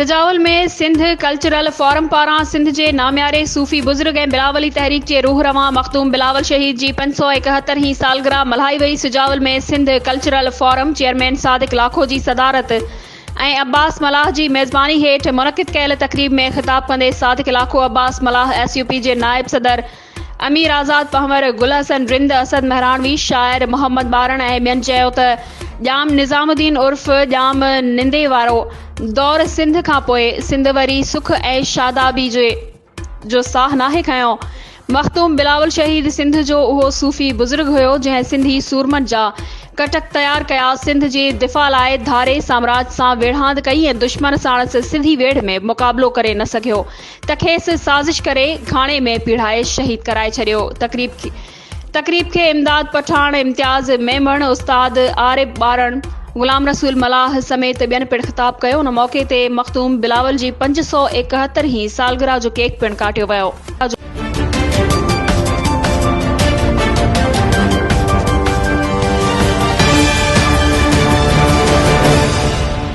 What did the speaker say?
Sujawal ۾ Sindh cultural forum پاران سنڌ جي نامياري صوفي بزرگ ۽ بلاولي تحريڪ جي روح روان مخدوم بلاول شهيد جي 571 هين سالگرهه ملهائي وئي Sujawal ۾ Sindh cultural forum chairman Sadiq Lakho جي صدارت ۽ عباس ملاح جي ميزباني هيٺ منعقد ڪيل تقريب ۾ خطاب ڪندي Sadiq Lakho Abbas Mallah S U P جي نائب صدر امير آزاد پنهور، گل حسن رند، اسد مهراڻوي، شاعر محمد ٻارڻ ۽ ٻين چيو ته ڄام نظام الدين عرف ڄام نندي وارو دور سنڌ کان پوء سنڌ وري سک ۽ شادابي جي جو ساهه ناهي کنيو. مخدوم بلاول شهيد سنڌ جو اهو صوفي بزرگ هيو جنهن سنڌي سورمن جا ڪٽڪ تيار ڪيا، سنڌ جي دفاع لاء ڌاري سامراج سان ويڙهاند ڪئي ۽ دشمن ساڻس سڌي ويڙهه ۾ مقابلو ڪري نه سگهيو. ته کيس سازش ڪري گهاڻي ۾ پيڙهائي شهيد ڪرائي ڇڏيو. تقريب کي امداد پٺاڻ، امتياز ميمڻ، استاد عارب ٻارڻ، غلام رسول ملاح سميت ٻين پڻ خطاب ڪيو. ان موقعي تي مخدوم بلاول جي 571 هين سالگرهه جو ڪيڪ پڻ ڪاٽيو ويو.